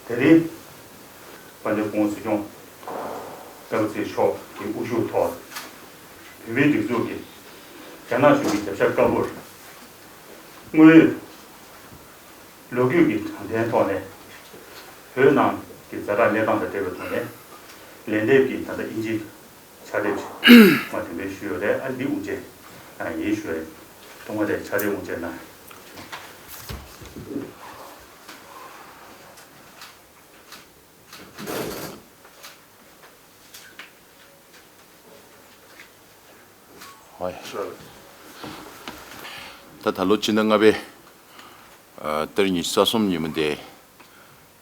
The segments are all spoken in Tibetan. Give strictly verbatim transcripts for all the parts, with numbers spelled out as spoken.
དེ་རིང་དཔལ་ལྡན་སྐུ་ངོ་སྲིད་སྐྱོང་སྤེན་པ་ཚེ་མཆོག་གི་དབུ་བཞུགས་ཐོག་བོད་མིའི་སྒྲིག་འཛུགས་ཀྱི་རྒྱ་ནག་གཞུང་གི་རྒྱབ་ཤ་དཀར་པོར་དངོས་ཡོད་ལོ་རྒྱུས་ཀྱི་དྲང་བདེན་ཐོག་ནས་བོད་ནང་གི་ཛ་དྲག་གནས་སྟངས་དང་འབྲེལ་བའི་ཐོག་ནས་ལན་འདེབས་ཀྱི་ད་ལྟ་དབྱིན་ཇིའི་ཕྱག་དེབ་ཅིག་མ་འདོན་སྤེལ་ཞུས་ཡོད་རེད། ཨ་འདི་དབུ་འབྱེད་ཡིན་ཞུ་རེད། ཐོག་མ་དེ་ཕྱག་དེབ་དབུ་འབྱེད་གནང་། ཧོꯏ། ད་ད་ལོ་སྤྱི་ཟླ་ལྔ་པའི་ཨ་ཏ་རིག་ཉི་ཤུ་རྩ་གསུམ་ཉིན་མོ་དེ།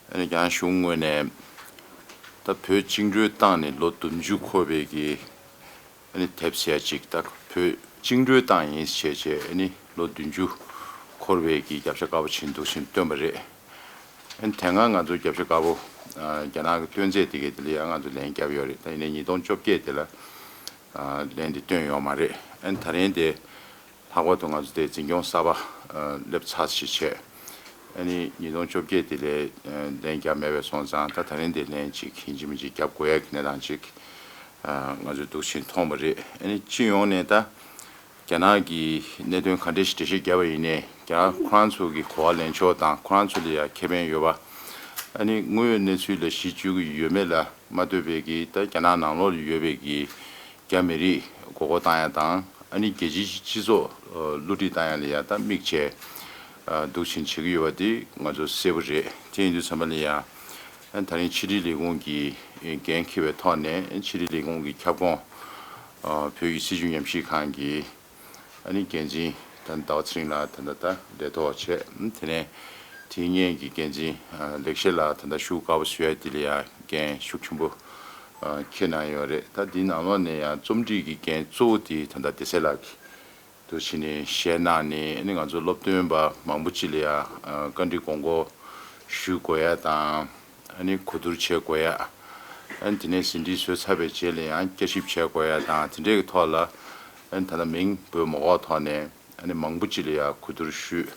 ཨ་ནི་རྒྱ་ནག་གཞུང་ངོས་ནས་ད་བོད་བཅིངས་འགྲོལ་བཏང་ནས་ལོ་བདུན་ཅུ་འཁོར་བའི་གི་ཨ་ནི་དེབ་ཟེར་ཡ་ཅིག་ད་བོད་བཅིངས་འགྲོལ་བཏང་ཡིན་ཞེས་བྱས་ཨ་ནི་ལོ་བདུན་ཅུ་འཁོར་བའི་གི་རྒྱབ་ཤ་དཀར་པོ་ཕྱིན་འདུག་ཕྱིན་བཏོན་པ་རེད། ཨ་ནི་དེ་སྔ་ང་ཚོ་རྒྱབ་ཤ་དཀར་པོ་ཨ་རྒྱ་ནག་གི་བཏོན་ཚད་དེ་གའི་དེ་ལ་ཡང་ང་ཚོ་ལན་བརྒྱབ་ཡོད་རེད། ད་ཡིན་ནའི་ཉིས་སྟོང་བཅོ་བརྒྱད་དེ་ལ་ཨ་ལན་དེ་བཏོན་ཡོད་མ་རེད། ཨ་ནི་ད་རིང་དེ་ལྷག་པར་དུ་ང་ཚོ་དེ་འཛིན་སྐྱོང་གསར་པ་ཨ་སླེབས་ཚར་ཞིག་བྱས། ཨ་ནི་ཉིས་སྟོང་བཅོ་བརྒྱད་དེ་ལས་ཨ་ལན་བརྒྱབ་མེད་པའི་སོང་ཙང་ད་ད་རིང་དེ་ལན་ཅིག་ཡིན་གཅིག་མིན་གཅིག་བརྒྱབ་དགོས་ཡ་གི་གནས་སྟངས་ཅིག་ཨ་ང་ཚོས་འདུག་ཕྱིན་མཐོང་བ་རེད། ཨ་ནི་སྤྱི་ཡོངས་ནས་ད་རྒྱ་ནག་གི་གནད་དོན་ག་འདྲ་ཞིག་འགྲེལ་བཤད་བརྒྱབ་པ་ཡིན་ནའི་རྒྱ་ནག་ཁོ་རང་ཚོ་གི་གོ་བ་ལེན་ཕྱོགས་དང་ཁོ་རང་ཚོ་ལ་ཡ་ཁེ་ཕན་ཡོད་པ། ཨ་ནི་དངོས་ཡོད་གནས་ཚུལ་ལ་གཞི་བཅོལ་གྱི་ཡོད་མེད་ལ་མ་ལྟོས་པའི་གི་ད་རྒྱ་ནག་ནང་ལོགས་ལ་ཡོད་པའི་གི་རྒྱ་མི་རིགས་མགོ་སྐོར་བཏང་ཡ་དང་ཨ་ནི་རྒྱལ་སྤྱིའི་སྤྱི་ཚོགས་བསླུ་བྲིད་བཏང་ཡ་ལ་ཡ་ད་དམིགས་བྱས་འདུག་ཕྱིན་བྱེད་ཀྱི་ཡོད་པ་དེ་ང་ཚོ་གསལ་པོ་རེད། དེ་ཡིན་དུས་ཙམ་པ་ལ་ཡ་ཨ་ནི་ད་རིང་ཕྱི་དྲིལ་ལས་ཁུངས་ཀྱི་འགན་འཁྱེར་བའི་ཐོག་ནས་ཕྱི་དྲིལ་ལས་ཁུངས་ཀྱི་ཁྱབ་ཁོངས་བོད་ཀྱི་སྲིད་བྱུས་ཉམས་ཞིབ་ཁང་གི་ཨ་ནི་འགན་འཛིན་ད་ཟླ་བ་ཚེ་རིང་ལགས་ད་ལྟ་ད་ལས་ཐོག་བྱས། དེ་ནས་དེའི་སྔོན་གྱི་འགན་འཛིན་ལེགས་བཤད་ལགས་ད་ལྟ་ཤུགས་དཀར་པོ་བཟོ་ཡ་དེ་ལ་ཡང་འགན་ཤུགས་ཆེན་པོ་འཁྱེར་གནང་ཡོད་རེད། ད་འདིའི་ནང་ལོགས་ནས་ཡང་རྩོམ་སྒྲིག་གི་འགན་གཙོ་བོ་དེ་ད་ལྟ་སྡེ་སྲིད་ལགས་ཀྱིས་འདུག་ཕྱིན་ནས་བཞེས་གནང་ནས་ཨ་ནི་ང་ཚོ་སློབ་སྟོན་པ་མང་པོ་ཅིག་ལ་ཡང་བཀའ་འདྲི་དགོངས་སྐོར་ཞུ་དགོས་ཡ་དང་། ཨ་ནི་གོ་བསྡུར་བྱེད་དགོས་ཡ། ཨ་ནི་དེ་ནས་ཟིན་བྲིས་བཟོས་ཚར་བའི་རྗེས་ལ་ཡང་བསྐྱར་ཞིབ་བྱེད་དགོས་ཡ་དང་དེ་འདྲའི་གི་ཐོག་ལ་ཨ་ནི་ད་ལྟ་མིང་འབོད་མ་དགོས་ཐོག་ནས་ཨ་ནི་མང་པོ་ཅིག་ལ་ཡང་གོ་བསྡུར་ཞུས།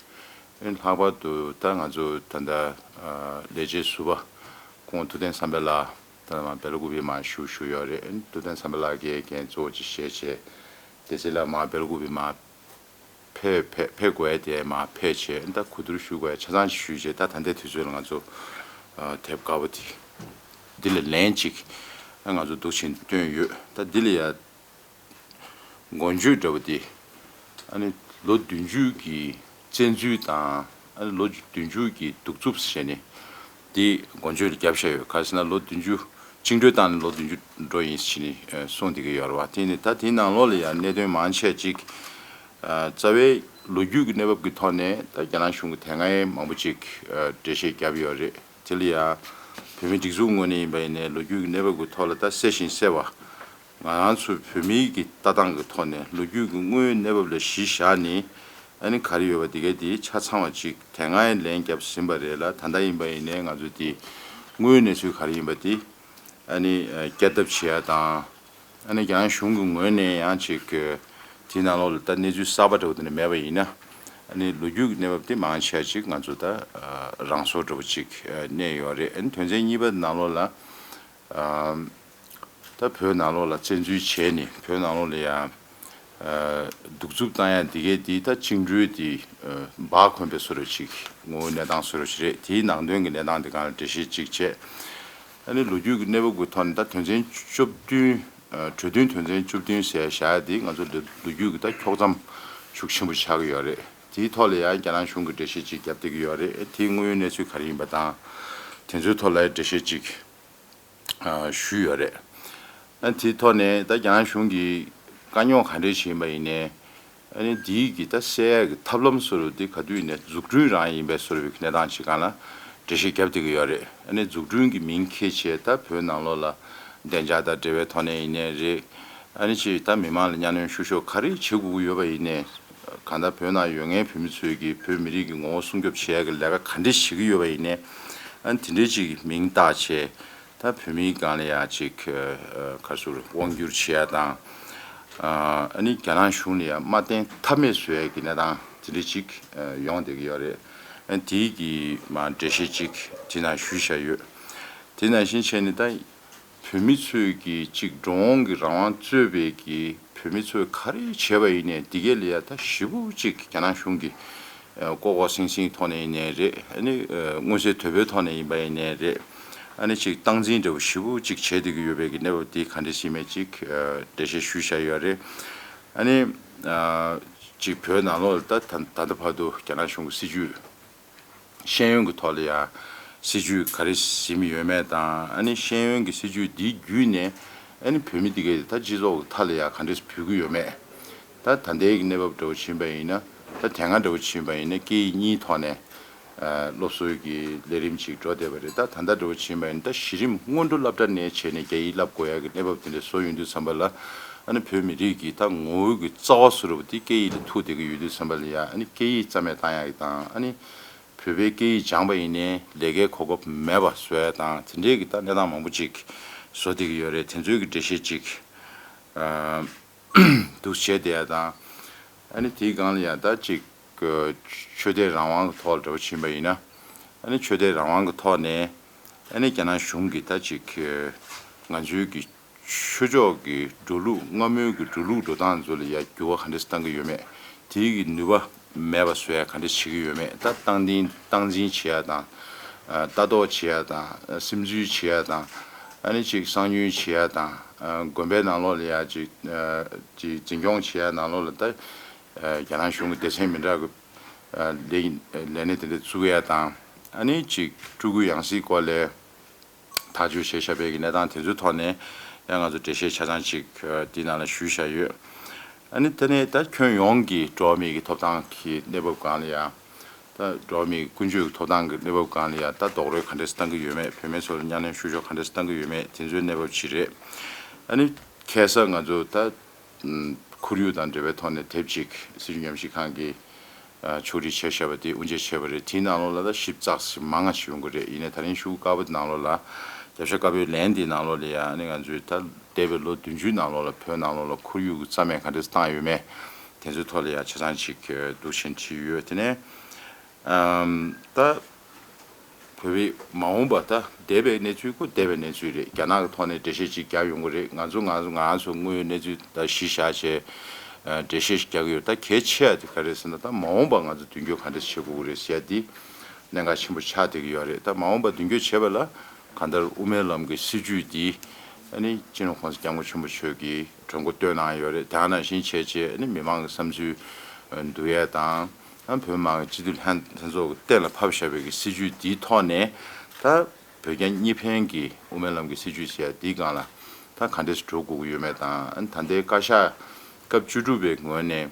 ཨ་ནི་ལྷག་པར་དུ་ད་ང་ཚོ་ད་ལྟ་ལས་བྱེད་ཟུར་པ་ཁོང་ཐུབ་བསྟན་བསམ་འཕེལ་ལགས་ད་ལྟ་མར་སྦེལ་ཀོབ་པེ་མར་བཞུགས་བཞུགས་ཡོད་རེད། ཨ་ནི་ཐུབ་བསྟན་བསམ་འཕེལ་ལགས་ཀྱིས་འགན་གཙོ་བོ་ཅིག་བཞེས་བྱས་སྡེ་སྲིད་ལགས་མར་སྦེལ་ཀོབ་པེ་མར་ཕེབས་ཕེབས་ཕེབས་དགོས་ཡ་དེ་མར་ཕེབས་བྱས་ད་གོ་བསྡུར་ཞུ་དགོས་ཡ་ཆ་ཚང་ཞུས་བྱས་ད་ད་ལྟའི་དུས་ཚོད་ལ་ང་ཚོ་ཨ་དེབ་དཀར་པོ་དེ་འདི་ལ་ལན་གཅིག་ཨ་ང་ཚོ་འདུག་ཕྱིན་བཏོན་ཡོད། ད་འདི་ལ་ཡ་འགོ་བརྗོད་འདྲ་བོ་དེ་ཨ་ནི་ལོ་བདུན་ཅུ་གི་བཙན་འཛུལ་དང་ཨ་ནི་ལོ་བདུན་ཅུ་གི་གདུག་རྩུབ་ཟེར་ནས་དེ་འགོ་བརྗོད་ལ་བརྒྱབ་བཞག་ཡོད། ག་རེ་ཟེར་ན་ལོ་བདུན་ཅུ་བཅིངས་འགྲོལ་བཏང་ནས་ལོ་བདུན་ཅུ་འགྲོ་ཡིན་ཟེར་ནས་གསུངས་བསྡད་ཀྱི་ཡོད་རེད་བ། དེ་ནི་ད་དེའི་ནང་ལོགས་ལ་ཡང་གནད་དོན་མང་ཆེ་ཅིག་རྩ་བའི་ལོ་རྒྱུས་ཀྱི་གནས་བབ་ཀྱི་ཐོག་ནས་ད་རྒྱ་ནག་གཞུང་གི་དེ་སྔའི་མང་པོ་ཅིག་འགྲེལ་བཤད་བརྒྱབ་ཡོད་རེད། དེ་ལ་ཡང་བོད་མིའི་སྒྲིག་འཛུགས་ངོས་ནས་ཡིན་པ་ཡིན་ནའི་ལོ་རྒྱུས་ཀྱི་གནས་བབ་ཀྱི་ཐོག་ལ་ད་གསལ་ཞིང་གསལ་བ། ང་རང་ཚོ་བོད་མིའི་གི་ལྟ་སྟངས་ཀྱི་ཐོག་ནས་ལོ་རྒྱུས་ཀྱི་དངོས་ཡོད་གནས་བབ་ལ་གཞི་བཞག་ནས་ཨ་ནི་ག་རེ་ཡོད་པ་དེ་གའི་དེ་ཆ་ཚང་བ་ཅིག་དེ་སྔའི་ལན་བརྒྱབ་ཟིན་པ་རེད་ལ། ད་ལྟ་ཡིན་པ་ཡིན་ནའི་ང་ཚོ་དེ་དངོས་ཡོད་གནས་ཚུལ་ག་རེ་ཡིན་པ་དེ་ཨ་ནི་བསྐྱར་ལྡབ་བྱེད་ཡ་དང་། ཨ་ནི་རྒྱ་ནག་གཞུང་གི་ངོས་ནས་ཡང་ཅིག་དེའི་ནང་ལོགས་ལ་ད་གནས་ཚུལ་གསར་པ་འདྲ་བོ་དེ་འདྲ་མེད་པ་ཡིན་ན་ཨ་ནི་ལོ་རྒྱུས་ཀྱི་གནས་བབ་དེ་མང་ཆེ་ཅིག་ང་ཚོ་ད་རང་སོར་འདྲ་བོ་ཅིག་གནས་ཡོད་རེད། ཨ་ནི་དོན་ཚན་གཉིས་པ་ནང་ལོགས་ལ། ཨམ། ད་བོད་ནང་ལོགས་ལ་བཙན་འཛུལ་བྱས་ནས་བོད་ནང་ལོགས་ལ་ཡང་ཨ་གདུག་རྩུབ་བཏང་ཡ་འདི་གའི་འདི་ད་བཅིངས་འགྲོལ་འདི་ཨ་སྦ་འཁོན་པའི་བཟོ་འདྲ་ཅིག་དངོས་ཡོད་གནས་སྟངས་བཟོ་འདྲ་ཅིག་རེད། དེའི་ནང་དོན་གྱི་གནས་སྟངས་འདི་སྒང་ལ་འགྲེལ་བཤད་ཅིག་བྱས། ཨ་ནི་ལོ་རྒྱུས་ཀྱི་གནས་བབ་ཀྱི་ཐོག་ནས་ད་དོན་ཚན་བཅུ་བདུན་ཨ་གྲོས་མཐུན་དོན་ཚན་བཅུ་བདུན་ཟེར་བཞག་ཡ་འདི་ང་ཚོ་ལོ་ལོ་རྒྱུས་ཀྱི་ད་འཁྱོག་མཚམས་ཤུགས་ཆེན་པོ་ཆགས་ཀྱི་ཡོད་རེད། དེའི་ཐོག་ལ་ཡང་རྒྱ་ནག་གཞུང་གིས་འགྲེལ་བཤད་ཅིག་བརྒྱབ་བསྡད་ཀྱི་ཡོད་རེད། དེའི་དངོས་ཡོད་གནས་ཚུལ་ག་རེ་ཡིན་པ་དང་དེ་ཚོའི་ཐོག་ལ་འགྲེལ་བཤད་ཅིག་ཨ་ཞུས་ཡོད་རེད། ཨ་དེའི་ཐོག་ནས་ད་རྒྱ་ནག་གཞུང་གིས་དཀའ་རྙོག་ག་འདྲས་ཞིག་ཡིན་པ་ཡིན་ནའི་ཨ་ནི་འདིའི་གི་ད་སེལ་ཡག་གི་ཐབས་ལམ་བཟོ་འདྲ་འདི་ག་དུས་ཡིན་ནའི་འཛུགས་སྐྲུན་རང་ཡིན་པའི་བཟོ་འདྲ་གི་གནས་སྟངས་ཅིག་སྒང་ལ་འགྲེལ་བཤད་བརྒྱབ་བསྡད་ཀྱི་ཡོད་རེད། ཨ་ནི་འཛུགས་སྐྲུན་གྱི་མིང་འཁྱེར་བྱས་ད་བོད་ནང་ལོགས་ལ་བདེ་འཇགས་དང་འབྲེལ་བའི་ཐོག་ནས་ཡིན་ནའི་རེད། ཨ་ནི་ཅིག་ད་མི་མང་ལ་གཉའ་གནོན་བཤུ་གཞོག་ག་རེ་བྱེད་དགོས་ཀྱི་ཡོད་པ་ཡིན་ནའི་གང་ལྟར་བོད་ནང་ཡོད་མཁན་བོད་མི་ཚོས་ཀྱི་བོད་མི་རིགས་ཀྱི་ངོ་བོ་སྲུང་སྐྱོབ་བྱེད་ཡག་གི་ལས་ཀ་ག་འདྲས་བྱེད་ཀྱི་ཡོད་པ་ཡིན་ནའི་ཨ་ནི་དེ་འདྲས་ཅིག་མིང་བཏགས་བྱས། ད་བོད་མིའི་སྒང་ལ་ཡང་ཅིག་ཨ་ག་རེ་ཟེར་དབང་བསྒྱུར་བྱེད་ཡ་དང་། ཨ་ནི་རྒྱ་ནག་གཞུང་ལ་ཡང་མ་བརྟེན་ཐབས་མེད་བཟོ་ཡ་གི་གནས་སྟངས་དེ་འདྲ་ཅིག་ཡོང་བསྡད་ཀྱི་ཡོད་རེད། ཨ་དེའི་གི་མ་འགྲེལ་བཤད་ཅིག་དེ་ནང་ཞུས་བཞག་ཡོད། དེ་ནང་བཞིན་བྱས་ནས་ད་བོད་མི་ཚོས་གི་ཅིག་འགྲོ་འོང་གི་རང་དབང་རྩོད་པའི་གི་བོད་མི་ཚོས་ག་རེ་བྱས་པ་ཡིན་ནའི་འདི་གའི་ལ་ཡ་ད་ཞེ་པོ་ཅིག་རྒྱ་ནག་གཞུང་གི་ཨ་ལྐོག་ལྐོག་སིང་སིང་ཐོག་ནས་ཡིན་ནའི་རེད། ཨ་ནི་ཨ་མངོན་གསལ་དོད་པོའི་ཐོག་ནས་ཡིན་པ་ཡིན་ནའི་རེད། ཨ་ནི་ཅིག་སྟངས་འཛིན་འདྲ་བོ་ཞེ་པོ་ཅིག་བྱས་བསྡད་ཀྱི་ཡོད་པའི་གི་གནས་བབ་འདི་ག་འདྲ་ཞིག་མེད་ཅིག་ཨ་འགྲེལ་བཤད་ཞུས་བཞག་ཡོད་རེད། ཨ་ནི་ཨ་ཅིག་བོད་ནང་ལོགས་ལ་ད་ད་ད་ལྟ་བར་དུ་རྒྱ་ནག་གཞུང་གི་སྲིད་ཇུས། ཤེས་ཡོན་གྱི་ཐོག་ལ་ཡང་སྲིད་ཇུས་ག་རེ་ཟིན་ཡོད་མེད་དང་། ཨ་ནི་ཤེས་ཡོན་གྱི་སྲིད་ཇུས་འདི་བརྒྱུད་ནས་ཨ་ནི་བོད་མི་འདི་གས་ད་སྤྱི་ཚོགས་ཀྱི་མཐའ་ལ་ཡང་ག་འདྲས་བུད་ཀྱི་ཡོད་མེད། ད་ད་ལྟའི་གི་གནས་བབ་འདྲ་བོ་ཕྱིན་པ་ཡིན་ན། ད་དེ་སྔ་འདྲ་བོ་ཕྱིན་པ་ཡིན་ན་སྐད་ཡིག་གཉིས་ཐོག་ནས་ཨ་སློབ་གསོའི་གི་ལས་རིམ་ཅིག་འགྲོ་བསྡད་པ་རེད། ད་ད་ལྟ་འདྲ་བོ་ཕྱིན་པ་ཡིན་ན་ད་གཞི་རིམ་སྔོན་འགྲོ་སློབ་གྲྭ་ནས་བྱས་ནས་རྒྱ་ཡིག་བསླབ་དགོས་ཡ་གི་གནས་བབ་དེ་འདྲ་བཟོ་ཡོང་དུས་ཙམ་པ་ལ། ཨ་ནི་བོད་མི་རིགས་ཀྱི་ད་ངོ་བོའི་གི་རྩ་བ་བཟོ་འདྲ་བོ་དེ་སྐད་ཡིག་ལ་ཐུག་བསྡད་ཀྱི་ཡོད་དུས་ཙམ་པ་ལ་ཡ། ཨ་ནི་སྐད་ཡིག་རྩ་མེད་བཏང་ཡ་གི་དང་། ཨ་ནི་བོད་པའི་སྐད་ཡིག་སྦྱངས་པ་ཡིན་ནའི་ལས་ཀའི་གོ་སྐབས་མེད་པ་བཟོ་ཡ་དང་། དེ་འདྲའི་གི་ད་གནས་སྟངས་མང་པོ་ཅིག་བཟོ་བསྡད་ཀྱི་ཡོད་རེད། དེ་ཚོའི་གི་འགྲེལ་བཤད་ཅིག་ཨ་འདུག་བྱས་བསྡད་ཡ་དང་། ཨ་ནི་དེའི་སྒང་ལ་ཡ་ད་ཅིག་ཆོས་དད་རང་དབང་གི་ཐོག་ལ་འདྲ་བོ་ཕྱིན་པ་ཡིན་ན། ཨ་ནི་ཆོས་དད་རང་དབང་གི་ཐོག་ནས་ཨ་ནི་རྒྱ་ནག་གཞུང་གིས་ད་ཅིག་ང་ཚོའི་གི་ཆོས་ཕྱོགས་ཀྱི་འགྲོ་ལུགས། སྔ་མོའི་གི་འགྲོ་ལུགས་འགྲོ་སྟངས་ཚོ་ལ་ཡ་འགྱུར་བ་ག་འདྲས་བཏང་གི་ཡོད་མེད། དེའི་གི་ནུས་པ་མེད་པ་བཟོ་ཡ་ག་འདྲས་བྱེད་ཀྱི་ཡོད་མེད། ད་སྟངས་འཛིན་སྟངས་འཛིན་བྱེད་ཡ་དང་། ཨ་ལྟ་རྟོག་བྱེད་ཡ་དང་། ཨ་སིམ་འཛུལ་བྱེད་ཡ་དང་། ཨ་ནི་ཅིག་གསང་ཉུལ་བྱེད་ཡ་དང་། ཨ་དགོན་པའི་ནང་ལོགས་ལ་ཡ་ཅིག་ཨ་ཅིག་འཛིན་སྐྱོང་བྱེད་ཡ་ནང་ལོགས་ལ་ད་ཨ་རྒྱ་ནག་གཞུང་གི་སྡེ་ཚན་མི་འདྲ་གི་ཨ་ལས་ལས་སྣེ་དེ་འདྲ་བཙུགས་ཡ་དང་། ཨ་ནི་ཅིག་སྤྲུལ་སྐུ་ཡང་སྲིད་སྐོར་ལ་ཐག་གཅོད་བྱས་བཞག་པའི་གི་གནས་སྟངས་དེ་ཚོའི་ཐོག་ནས་ཡང་ང་ཚོ་འགྲེལ་བཤད་ཆ་ཚང་ཅིག་ཨ་འདི་ནང་ལ་ཞུས་བཞག་ཡོད། ཨ་ནི་དེ་ནས་ད་ཁྱོན་ཡོངས་ཀྱི་འགྲོ་བ་མིའི་གི་ཐོབ་ཐང་གི་གནས་བབ་སྒང་ལ་ཡང་། ད་འགྲོ་བ་མིའི་ཀུན་སྤྱོད་ཀྱི་ཐོབ་ཐང་གི་གནས་བབ་སྒང་ལ་ཡང་ད་རྡོག་རོལ་ག་འདྲས་བཏང་གི་ཡོད་མེད། བུད་མེད་ཚོ་ལ་གཉའ་གནོན་བཤུ་གཞོག་ག་འདྲས་བཏང་གི་ཡོད་མེད། དེ་ཚོའི་གནས་བབ་ཅིག་རེད། ཨ་ནི་ཁ་སང་ང་ཚོ་ད་ཁོར་ཡུག་དང་འབྲེལ་བའི་ཐོག་ནས་དེབ་ཅིག་སྲིད་བྱུས་ཉམས་ཞིབ་ཁང་གིས་ཨ་ཕྱོགས་སྒྲིག་བྱས་བཞག་པ་དེ་དབུ་འབྱེད་བྱས་པ་རེད། དེའི་ནང་ལོགས་ལ་ད་ཞིབ་ཚགས་ཤིག་མང་ང་ཞིག་ཡོང་གི་རེད། ཡིན་ནའི་ད་རིང་ཤོག་བུ་དཀར་པོ་དེ་ནང་ལོགས་ལ། རྒྱབ་ཤ་དཀར་པོའི་ལན་དེའི་ནང་ལོགས་ལ་ཡ་ཨ་ནི་ང་ཚོས་ད་འདས་པའི་ལོ་བདུན་ཅུའི་ནང་ལོགས་ལ་བོད་ནང་ལོགས་ལ་ཁོར་ཡུག་གི་རྩ་མེད་ག་འདྲས་བཏང་ཡོད་མེད། དེ་ཚོའི་ཐོག་ལ་ཡ་ཆ་ཚང་ཅིག་འདུག་བྱས་བྲིས་ཡོད། དེ་ནས་ཨམ་ད་བོད་པའི་མ་འོངས་པ། ད་འདས་པའི་གནས་ཚུལ་ཁོ་འདས་པའི་གནས་ཚུལ་རེད། རྒྱ་ནག་གི་ཐོག་ནས་འགྲེལ་བཤད་ཅིག་རྒྱག་ཡོང་གི་རེད། ང་ཚོ་ང་ང་ཚོ་དངོས་ཡོད་གནས་ཚུལ་ད་གཞི་བཞག་བྱས་ཨ་འགྲེལ་བཤད་ཅིག་རྒྱག་གི་ཡོད། ད་གལ་ཆེ་ཡ་དེ་ག་རེད་ཟེར་ན། ད་མ་འོངས་པ་ང་ཚོ་མདུན་སྐྱོད་ག་འདྲས་བྱེད་དགོས་ཀྱི་རེད་ཟེར་ཡ་དེ་གནད་འགག་ཆེན་པོ་ཆགས་བསྡད་ཀྱི་ཡོད་རེད། ད་མ་འོངས་པ་མདུན་སྐྱོད་བྱེད་པ་ལ་གང་ལྟར་དབུ་མའི་ལམ་གྱི་སྲིད་བྱུས་འདི་ཨ་ནི་སྤྱི་ནོར་༸གོང་ས་༸སྐྱབས་མགོན་ཆེན་པོ་མཆོག་གིས་གྲོས་འགོ་བཏོན་གནང་ཡོད་རེད། དེ་ནང་བཞིན་བྱས་བྱས་ཨ་ནི་མི་མང་གི་བསམ་ཚུལ་བསྡུ་ཡས་དང་། ཨ་བོད་མི་མང་གི་སྤྱི་འཐུས་ལྷན་ལྷན་ཚོགས་ཀྱིས་གཏན་ལ་ཕབ་བཞག་པའི་གི་སྲིད་བྱུས་འདིའི་ཐོག་ནས། ད་བོད་རྒྱ་གཉིས་ཕན་གྱི་དབུ་མའི་ལམ་གྱི་སྲིད་བྱུས་ཟེར་ཡ་འདིའི་སྒང་ལ་ད་ག་འདྲས་འགྲོ་དགོས་ཀྱི་ཡོད་མེད་དང་། ཨ་ནི་ད་ལྟའི་བཀའ་ཤག་སྐབས་བཅུ་དྲུག་པའི་ངོས་ནས་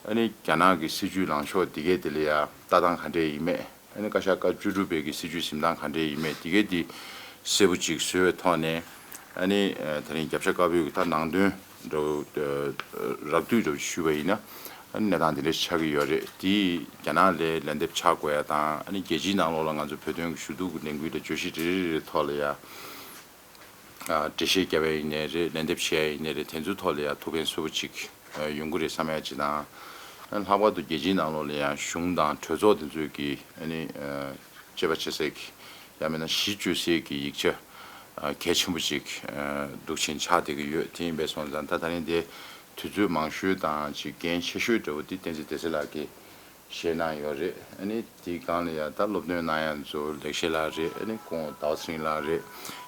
ཨ་ནི་རྒྱ་ནག་གི་སྲིད་བྱུས་ལངས་ཕྱོགས་འདི་གས་དེ་ལ་ཡ་ལྟ་སྟངས་ག་འདྲས་ཡིན་མེད། ཨ་ནི་བཀའ་ཤག་སྐབས་བཅུ་དྲུག་པའི་གི་སྲིད་བྱུས་འཛིན་སྟངས་ག་འདྲས་ཡིན་མེད་འདི་གས་འདི་གསལ་པོ་ཅིག་བཟོས་པའི་ཐོག་ནས། ཨ་ནི་ཨ་ད་རིང་རྒྱབ་ཤ་དཀར་པོའི་གི་ད་ནང་དོན་འདྲ་བོ་ཨ་རགས་བསྡུས་འདྲ་བོ་ཞུས་པ་ཡིན་ན། ཨ་ནི་གནས་སྟངས་འདི་འདྲ་ཆགས་ཀྱི་ཡོད་རེད། དེ་རྒྱ་ནག་ལ་ལན་འདེབས་ཆགས་དགོས་ཡ་དང་། ཨ་ནི་རྒྱལ་སྤྱིའི་ནང་ལོགས་ལ་ང་ཚོ་བོད་དོན་གྱི་ཞུ་གཏུག་གི་ལས་འགུལ་ལ་བརྗོད་གཞི་རེ་རེ་རེ་ཐོག་ལ་ཡ་ཨ་འགྲེལ་བཤད་རྒྱབ་ཡ་ཡིན་ནའི་རེད། ལན་འདེབས་བྱེད་ཡ་ཡིན་ནའི་རེད། དེ་ཚོའི་ཐོག་ལ་ཡ་ཐུགས་ཕན་གསོས་པོ་ཅིག་ཨ་ཡོང་གི་རེད་བསམ་ཡ་ཅིག་དང་། ཨ་ནི་ལྷག་པར་དུ་རྒྱལ་སྤྱིའི་ནང་ལོགས་ལ་ཡ་གཞུང་དང་གྲོས་ཚོགས་དེ་ཚོས་ཀྱི་ཨ་ནི་ཨ་དཔྱད་པ་བྱེད་སའི་གི་ཡང་མིན་ན་གཞི་བཅོལ་སའི་གི་ཡིག་ཆ་ཨ་གལ་ཆེན་པོ་ཅིག་ཨ་འདུག་བྱས་ཆགས་བསྡད་ཀྱི་ཡོད། དེ་ཡིན་པས་སོང་ཙང་ད་ད་རིང་དེ་དུས་ཚོད་མང་ཤོས་དང་ཅིག་འགན་ཆེ་ཤོས་འདྲ་བོ་དེ་བསྟན་འཛིན་བདེ་གསལ་ལགས་ཀྱིས་བཞེས་གནང་ཡོད་རེད། ཨ་ནི་དེའི་སྒང་ལ་ཡང་ད་སློབ་སྟོན་གནང་ཡ་ཚོ་ལེགས་བཤད་ལགས་རེད། ཨ་ནི་ཁོང་ཟླ་བ་ཚེ་རིང་ལགས་རེད།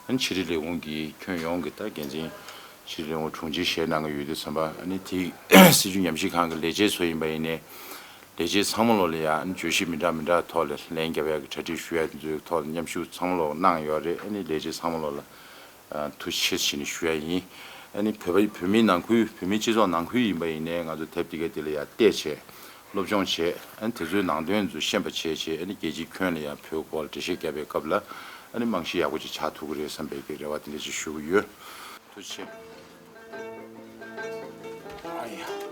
ཨ་ནི་ཕྱི་དྲིལ་ལས་ཁུངས་ཀྱི་ཁྱོན་ཡོངས་ཀྱི་ད་འགན་འཛིན་ཕྱི་དྲིལ་ལས་ཁུངས་དྲུང་ཆེ་བཞེས་གནང་གི་ཡོད་དུས་ཙམ་པ། ཨ་ནི་དེ་སྲིད་བྱུས་ཉམས་ཞིབ་ཁང་གི་ལས་བྱེད་ཚོ་ཡིན་པ་ཡིན་ནའི། ལས་བྱེད་ཚང་མ་ལོག་ལ་ཡང་བརྗོད་གཞི་མི་འདྲ་མི་འདྲ་ཐོག་ལ་ལན་རྒྱབ་ཡག་གི་གྲ་སྒྲིག་ཞུ་ཡག་དེ་ཚོའི་ཐོག་ལ་མཉམ་ཞུགས་ཚང་མ་ལོག་གནང་ཡོད་རེད། ཨ་ནི་ལས་བྱེད་ཚང་མ་ལོག་ལ་ཨ་ཐུགས་རྗེ་ཆེ་ཞུ་ནས་ཞུ་ཡག་ཡིན། ཨ་ནི་བོད་པ་བོད་མིའི་ནང་ཁུལ་བོད་མིའི་སྤྱི་ཚོགས་ནང་ཁུལ་ཡིན་པ་ཡིན་ནའི་ང་ཚོ་དེབ་དེ་ག་དེ་ལ་ཡང་བལྟས་བྱས་སློབ་སྦྱོང་བྱས། ཨ་ནི་དེ་ཚོའི་ནང་དོན་ཚོ་ཤེས་པ་བྱས་བྱས། ཨ་ནི་རྒྱལ་སྤྱིའི་ཁྱོན་ལ་ཡང་བོད་སྐོར་ལ་འགྲེལ་བཤད་བརྒྱབ་པའི་སྐབས་ལ་ཨ་ནི་རྨང་གཞི་ཡག་པོ་ཅིག་ཆགས་ཐུབ་ཀྱི་རེད་བསམ་པའི་གི་རེ་བ་དེ་འདྲ་ཅིག་ཞུ་གི་ཡོད། ཐུགས་རྗེ་ཆེ། ཨ་ཡ།